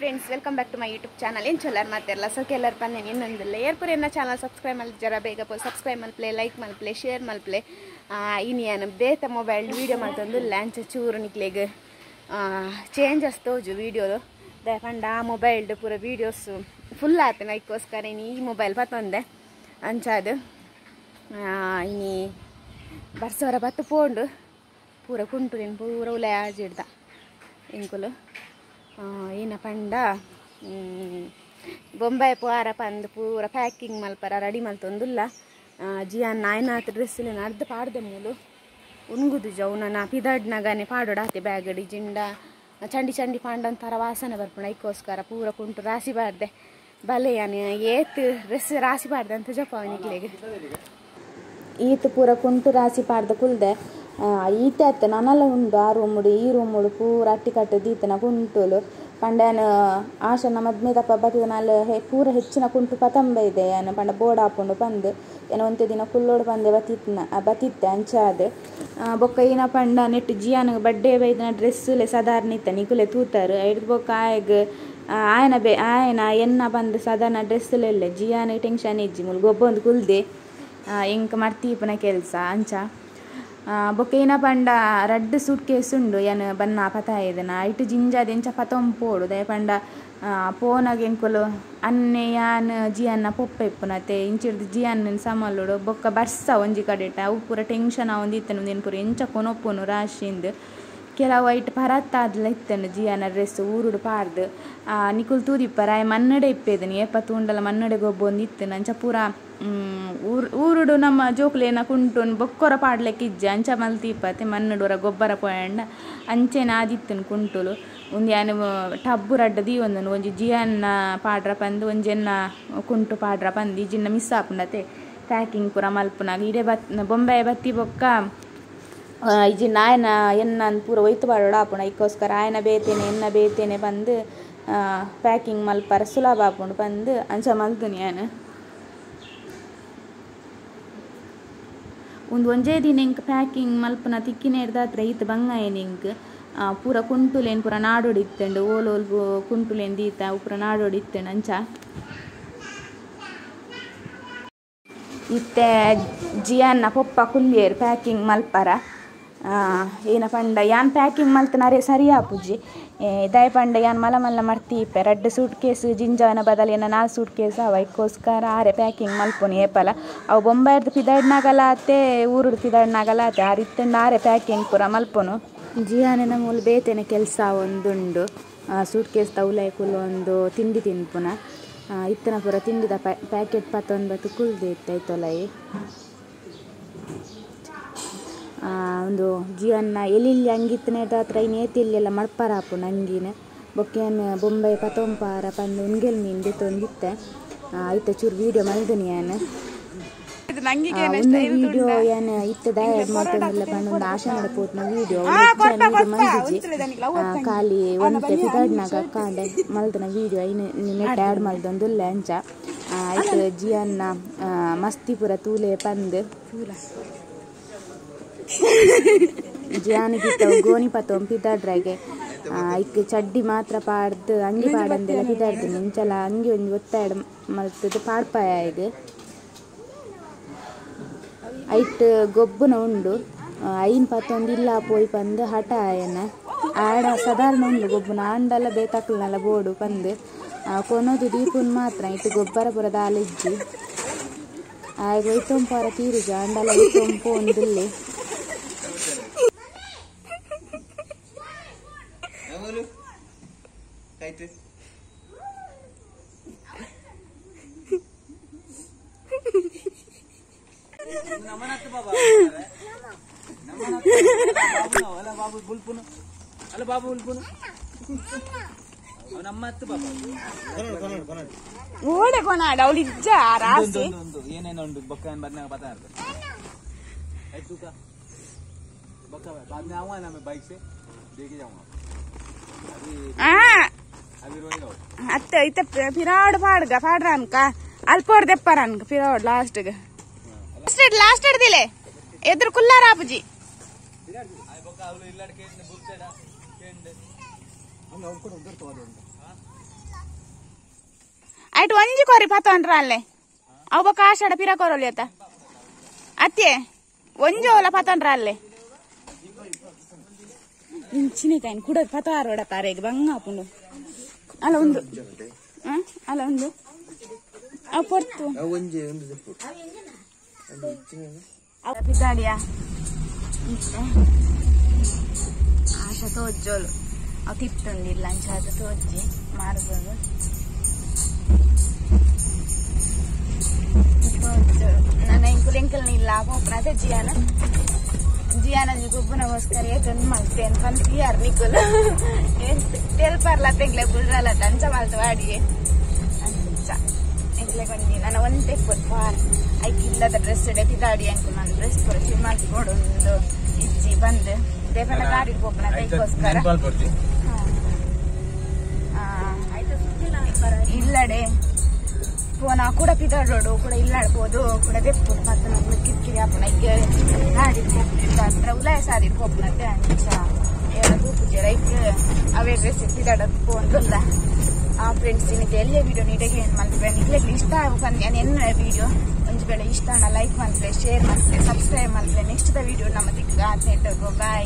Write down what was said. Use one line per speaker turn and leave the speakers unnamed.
Friends, welcome back to my YouTube channel. ಏನು ಚೊಲ್ಲಾರ ಮಾತಾರಲ್ಲ ಸೊ ಎಲ್ಲರೂ ಬಂದೇನೆ ಇನ್ನೊಂದಿಲ್ಲ ಏರ್ಪುರ ಎನ್ನ ಚಾನಲ್ ಸಬ್ಸ್ಕ್ರೈಬ್ ಮಲ್ ಜರ ಬೇಗ ಪೋ ಸಬ್ಸ್ಕ್ರೈಬ್ ಮಲ್ಪ್ಲೆ ಲೈಕ್ ಮಲ್ಪ್ಲೆ ಶೇರ್ ಮಲ್ಪ್ಲೆ. ಇನ್ನು ಬೇತ ಮೊಬೈಲ್ ವೀಡಿಯೋ ಮಲ್ತೊಂದು ಲ್ಯಾಂಚ ಚೂರು ನಿಕ್ಲೆಗ್ ಚೇಂಜಸ್ ತೋಜು ವೀಡಿಯೋದು ಪಂಡ ಆ ಮೊಬೈಲ್ಡು ಪೂರ ವೀಡಿಯೋಸ್ ಫುಲ್ ಆತನ ಅದಕ್ಕೋಸ್ಕರ ಇನ್ನು ಈ ಮೊಬೈಲ್ ಪತ್ತೊಂದೆ ಅಂಚಾದು ಇನಿ ಬರ್ಸೋರ ಬತ್ತು ಪೋಂಡು ಪೂರ ಕುಂಟು ನೀನು ಪೂರ ಉಲೆ ಆಜಿಡ್ದ ಇಂಕುಲು ಏನ ಪಂಡ ಬೊಂಬಾಯಿ ಪೋರ ಪಂದು ಪೂರ ಪ್ಯಾಕಿಂಗ್ ಮಲ್ಪರ ರೆಡಿ ಮಲ್ತೊಂದುಲ್ಲ. ಜಿಯಾನ್ ನಾಯನಾಥ ಡ್ರೆಸ್ ಅರ್ಧ ಪಾಡ್ದೆ ಮೂಲು ಉನ್ಗುದು ಜೌನ ಪಿದಡ್ನಗನೆ ಪಾಡೋಡಾತೆ ಬ್ಯಾಗಡಿ ಜಿಂಡ ಚಂಡಿ ಚಂಡಿ ಪಾಂಡಂತರ ವಾಸನೆ ಬರ್ಪುಣ ಐಕ್ಕೋಸ್ಕರ ಪೂರ ಕುಂಟು ರಾಸಿ ಬಾರ್ದೆ ಬಲೆ ಯಾನೆ ಏತ್ ಡ್ರೆಸ್ ರಾಸಿ ಬಾರ್ದೆ ಅಂತ ಜಪಾವನಿಕ್ಲೆಗೆ
ಈತ ಪೂರ ಕುಂಟು ರಾಸಿ ಪಾಡ್ದ ಕುಲ್ದೆ ಈತೆ ಅತ್ತ ನನಲ ಉಂಡು ಆ ರೂಮುಡು ಈ ರೂಮುಡು ಪೂರ ಅಟ್ಟಿ ಕಟ್ಟದು ಈತನ ಕುಂಟುಲು ಪಂಡನ ಆಶನ ಮದ್ಮೆ ತಪ್ಪ ಬತ್ತಿದ ನಾಲ್ ಪೂರ ಹೆಚ್ಚಿನ ಕುಂಟು ಪತಂಬ ಇದೆ ಯಾನ ಪಂಡ ಬೋರ್ಡ್ ಹಾಕೊಂಡು ಬಂದು ಏನೋ ಒಂತೆ ದಿನ ಕುಲ್ಲೋಡು ಬಂದೆ ಬತ್ತಿತ್ನ ಬತ್ತಿತ್ತೆ ಅಂಚಾದ ಬೊಕ್ಕ ಈನ ಪಂಡ ನೆಟ್ಟು ಜಿಯಾನ ಬಡ್ಡೆ ಬೈದನ ಡ್ರೆಸ್ಸುಲೆ ಸಾಧಾರಣ ಇತ್ತ ನಿಕುಲೆ ತೂತಾರು ಐಡ್ದು ಬೊಕ್ಕ ಆಯಗ್ ಆಯನ ಬೆ ಆಯನ ಎನ್ನ ಬಂದು ಸಾಧಾರಣ ಡ್ರೆಸ್ಸುಲೆಲ್ಲ ಜಿಯಾನ ಟೆನ್ಷನ್ ಇಜ್ಜಿ ಮುಲ್ ಗೊಬ್ಬೊಂದು ಕುಲ್ದೆ ಎಂಕ್ ಮರ್ತೀಪುನ ಕೆಲಸ ಅಂಚ. ಬೊಕ್ಕ ಏನ ಪಂಡ ರಡ್ಡ್ ಸೂಟ್ ಕೇಸ್ ಉಂಡು ಯಾನ್ ಬನ್ನ ಪತಾಯಿದನ ಐಟ್ ಜಿಂಜಾದ ಎಂಚ ಪತೊಂಪೋಡು ದಯ ಪಂಡ ಪೋನಾಗ ಎಂಕುಲು ಅನ್ನೆ ಯಾನ್ ಜಿಯನ್ನ ಪೊಪ್ಪ ಇಪ್ಪುನತೆ ಇಂಚಿಡ್ದು ಜಿಯನ್ ಸಮಲ್ಲುಡು ಬೊಕ್ಕ ಬರ್ಸ ಒಂಜಿ ಕಡೆಟ ಅವು ಪೂರ ಟೆನ್ಷನ್ ಆವೊಂದು ಇತ್ತನು ಉಂದೆನ್ ಪೂರ ಎಂಚ ಕೊನೊಪ್ಪುನು ರಾಶಿಂದ್ ಕೆಲವು ಐಟ್ ಪರತ್ತಾದ್ಲ ಇತ್ತನು ಜಿಯಾನ ಡ್ರೆಸ್ ಊರುಡು ಪಾಡ್ದು ನಿಕುಲು ತೂದಿಪ್ಪರ ಆಯೆ ಮನ್ನಡೆ ಇಪ್ಪೇದನಿ ಏಪ ತೂಂಡಲ ಮನ್ನಡೆ ಗೊಬ್ಬೊಂದು ಇತ್ತನು ಅಂಚ ಪೂರ ಊರುಡು ನಮ್ಮ ಜೋಕುಲೇನ ಕುಂಟುನ್ ಬೊಕ್ಕೊರ ಪಾಡ್ಲೆಕ್ ಇಜ್ಜಿ ಅಂಚ ಮಲ್ತೀಪತೆ ಮಣ್ಣುಡೊರ ಗೊಬ್ಬರ ಪೋಯಂಡ ಅಂಚೆನ ಆದಿತ್ತನು ಕುಂಟುಲು ಉಂದು ಯಾನ್ ಟಬ್ಬು ರಡ್ಡ್ ದೀವೊಂದುಂಡು ಒಂಜಿ ಜಿಯನ್ನ ಪಾಡ್ರ ಪಂದ್ ಒಂಜಿ ಎನ್ನ ಕುಂಟು ಪಾಡ್ರ ಪಂದ್ ಇಜ್ಜಿಂಡ ಮಿಸ್ ಆಪುಂಡತೆ ಪ್ಯಾಕಿಂಗ್ ಪೂರ ಮಲ್ಪುನಾಗ ಇಡೆ ಬತ್ ಬೊಂಬಾಯಿ ಬತ್ತಿ ಬೊಕ್ಕ ಇಜ್ಜಿಂಡ ಆಯನ ಎನ್ನನ್ ಪೂರ ಒಯ್ತು ಪಾಡೋಡು ಆಪುಂಡು ಐಕ್ಕೋಸ್ಕರ ಆಯನ ಬೇತೇನೆ ಎನ್ನ ಬೇತೇನೆ ಪಂದ್ ಪ್ಯಾಕಿಂಗ್ ಮಲ್ಪರ ಸುಲಭ ಆಪುಂಡು ಪಂದ್ ಅಂಚ ಮಲ್ತುನಿ ಯಾನ್. ಒಂದು ಒಂಜೇ ದಿನ ಎಂಕ್ ಪ್ಯಾಕಿಂಗ್ ಮಲ್ಪುನ ತಿಕ್ಕಿನೇರ್ದಾತ್ರ ಈತ್ ಬಂಗಾಯನ ಎಂಕ್ ಪೂರ ಕುಂಟುಲೇನ್ ಪೂರ ನಾಡೋಡು ಇತ್ತಂಡು ಓಲ್ ಓಲ್ ಕುಂಟುಲೇನ್ ದೀತ ಅವು ಪೂರ ನಾಡೋಡು ಇತ್ತಂಡು ಅಂಚ. ಇತ್ತೆ ಜಿಯನ್ನ ಪೊಪ್ಪ ಕುಲ್ಲಿಯೇರು ಪ್ಯಾಕಿಂಗ್ ಮಲ್ಪರ ಏನ ಪಂಡ ಯಾನ್ ಪ್ಯಾಕಿಂಗ್ ಮಲ್ತನಾರೆ ಸರಿ ಆಪುಜಿ ದಯ ಪಂಡ ಯಾನ್ ಮಲ್ಲ ಮಲ್ಲ ಮರ್ತಿ ಇಪ್ಪೆ ರಡ್ಡ್ ಸೂಟ್ ಕೇಸ್ ಜಿಂಜಾವನ ಬದಲು ಏನ ನಾಲ್ ಸೂಟ್ ಕೇಸ್ ಅವ ಐಕ್ಕೋಸ್ಕರ ಆರೆ ಪ್ಯಾಕಿಂಗ್ ಮಲ್ಪುನಿ ಏಪಲ ಅವು ಬೊಂಬಾಯಿರ್ದು ಪಿದಾಡ್ನಾಗಲ ಆತೆ ಊರುಡು ಪಿದಾಡ್ನಾಗಲ ಆತೆ ಆರು ಇತ್ತಂಡ ಆರೆ ಪ್ಯಾಕಿಂಗ್ ಪೂರ ಮಲ್ಪುನು. ಜಿಯಾನ ಮೂಲು ಬೇತೇನೆ ಕೆಲಸ ಒಂದುಂಡು ಸೂಟ್ ಕೇಸ್ ತೌಲಾಯಿ ಕುಲ್ಲೊಂದು ತಿಂಡಿ ತಿನ್ಪುನ ಇತ್ತನ ಪೂರ ತಿಂಡಿದ ಪ್ಯಾಕೆಟ್ ಪತ್ತೊಂದು ಬತ್ತು ಕುಲ್ದು ಇತ್ತು ಐತೊಲಯಿ ಒಂದು ಜಿಯನ್ನ ಎಲಿಲ್ಲಿ ಅಂಗಿತ್ತನೇ ಹತ್ರ ಇನ್ನು ಏತಿಲ್ಲೆಲ್ಲ ಮಡ್ಪಾರ ಆಪುಂಡು ಅಂಗಿನ ಬೊಕ್ಕೇನು ಬೊಂಬೈ ಪತೊಂಪಾರ ಪಂದು ಉನ್ಗೆಲ್ ಮೀನು ದೆತ್ತೊಂದಿತ್ತೆ ಐತೆ ಚೂರು ವೀಡಿಯೋ ಮಲ್ದನಿ ಯಾನ್ ವೀಡಿಯೋ ಯಾನ್ ಇತ್ತೆ ದಾಯ ಮಲ್ತೊಂದಿಲ್ಲ ಪಂಡ ಒಂದು ಆಶಾನಡ ಪೋತ್ನ ವೀಡಿಯೋ ಮಲ್ದಿಜಿ ಖಾಲಿ ಒಂತೆ ಪಿದಾಡ್ನಾಗ ಕಾಂಡೆ ಮಲ್ದನ ವೀಡಿಯೋ ಐನ್ ನೆಟ್ ಆ್ಯಡ್ ಮಲ್ದೊಂದುಲ್ಲ ಅಂಚ ಐತೆ ಜಿಯನ್ನ ಮಸ್ತಿ ಪೂರ ತೂಲೆ ಪಂದ್ ಜಿಯಾನಿಗಿತ್ತ ಗೋಣಿ ಪತ್ತೊಂದು ಪಿದಾಡ್ರಾಗೆ ಐಕ್ ಚಡ್ಡಿ ಮಾತ್ರ ಪಾಡ್ದು ಅಂಗಿ ಪಾಡಂದೆಲ್ಲ ಪಿದಾಡ್ತೀನಿ ಇಂಚಲ ಅಂಗಿ ಒಂಜಿ ಒತ್ತಾಯ ಮಲ್ತದ್ದು ಪಾಡ್ಪಾಯ ಈಗ ಐಟ್ ಗೊಬ್ಬುನ ಉಂಡು ಐನ್ ಪತ್ತೊಂದು ಇಲ್ಲ ಪೋಯಿ ಪಂದು ಹಠ ಆಯನ ಆಡ ಸಾಧಾರಣ ಉಂಡು ಗೊಬ್ಬುನ ಆಂಡಲ ಬೇತಾಕ್ಲನಲ್ಲ ಬೋಡು ಪಂದು ಕೊನೋದು ದೀಪುನ್ ಮಾತ್ರ ಇಟ್ಟು ಗೊಬ್ಬರ ಪೂರ ದಾಲಿಜ್ಜಿ ಆಗ ಒಯ್ತೊಂಪಾರ ತೀರುಜ ಆಂಡಲ ಒಯ್ತೊಂಪು ಒಂದಿಲ್ಲಿ.
ಓಡೆ ಕೊನಾಡ ಅವಳು ಇಜ್ಜ ರಾಸಿ
ಏನೇನು ಉಂಟು ಬೊಕ್ಕ ಬಂದಾಗ ಪತಾ बक्का बाद में आऊंगा ना मैं बाइक से देके जाऊंगा. अभी रोएगा
ಅತ್ತೆ ಇತ್ತ ಪಿರಾಡ್ ಪಾಡ್ಗ ಪಾಡ್ರ ಅನ್ಕ ಅಲ್ಪೋಡ್ ದೆಪ್ಪರ ಅನ್ಕ ಪಿರಾಡ್ ಲಾಸ್ಟ್ ಲಾಸ್ಟ್ ಹಿಡ್ದಿಲೆ ಎದುರು ಕುಲ್ಲಾರ ಆಪುಜಿ ಆಯ್ತು ಒಂಜಿ ಕೊರಿ ಪತ್ತೊಂಡ್ರ ಅಲ್ಲೇ ಅವು ಬೊಕ್ಕ ಆಷಾಢ ಪಿರ ಕೊರೊಲಿ ಅತ್ತ ಅತ್ತೆ ಒಂಜಿ ಓಲ ಪತ್ತೊಂಡ್ರ ಅಲ್ಲೇ ಇಂಚಿನ ತಾಯಿನ ಕುಡ ಪತಾರೋಡ ತಾರೇಗ್ ಬಂಗ ಆಪುಂಡು ಅಲ್ಲ ಒಂದು ಅಲ್ಲ ಒಂದು ಅವು ಪೊರ್ತು ಪಿದಾಡಿಯ ಆಶಾ ತೋಜ್ಜೋಲು ಅವು ತಿತ್ತೊಂದಿಲ್ಲ ಅಂಚಾದ ತೋಜ್ಜಿ ಮಾರ್ಬೋದು ನನ್ನ ಇಂಕುಲು ಎಂಕಲ್ ಇಲ್ಲ ಪೋಪುನತೆ ಜಿಯಾನ ಜಿಯಾನ ಗುಬ್ಬನಗೋಸ್ಕರ ಏತೊಂದು ಮಲ್ತೇನು ಪಂತಿಯಾರ್ ನಿಕುಲು ತೆಲ್ಪರ್ಲ ತೆಗ್ಲೆ ಬುಡ್ರಲ್ಲ ಅಂಚ ಮಲ್ತ ವಾಡಿಗೆ ಅಂಚ ಎಂಕ್ಲೆ ಕೊಂಡಿ ನನ್ನ ಒಂತೆ ಪಾರ್ ಐಕ್ ಇಲ್ಲದ ಡ್ರೆಸ್ ಪಿದಾಡಿ ಅಂಕು ನಾನು ಡ್ರೆಸ್ ಪೂರ ಚೂರು ಮಲ್ಕೊಡೊಂದು ಇಜ್ಜಿ ಬಂದು ದೇಪನ ಗಾಡಿ ಪೋಪುನ ಐಕ್ಕೋಸ್ಕರ ಇಲ್ಲಡೆ ಪೋನ ಕೂಡ ಪಿದಾಡೋಡು ಕೂಡ ಇಲ್ಲಾಡ್ಬೋದು ಕೂಡ ದೆಪ್ಪು ಮತ್ತೆ ನಮ್ಗೆ ಕಿರಿಕಿರಿ ಆಪುನ ಈಗ ಗಾಡಿ ಪೋಪುನ ಉಲಾಯ ಸಾದಿ ಪೋಪುನತೆ ಅಂಚ ಏಳ ತೂಪುಜೆ ರೈಕ್ ಅವೇ ಡ್ರೆಸ್ ಪಿದಾಡೋದು ಪೋಂದುಲ್ಲ. ಆ ಫ್ರೆಂಡ್ಸ್ ನಿಮಗೆ ಎಲ್ಲೇ ವಿಡಿಯೋ ನೀಟಾಗಿ ಏನು ಮಲ್ಪೆ ನಿಗ್ಲೆಗ್ ಇಷ್ಟ ಆಗು ಎನ್ನ ವಿಡಿಯೋ ಒಂಜಿ ವೇಳೆ ಇಷ್ಟ like Malpe, share Malpe, subscribe Malpe. Next the video ನಮ್ಮ ದಿಕ್ಕ ಬಾಯ್.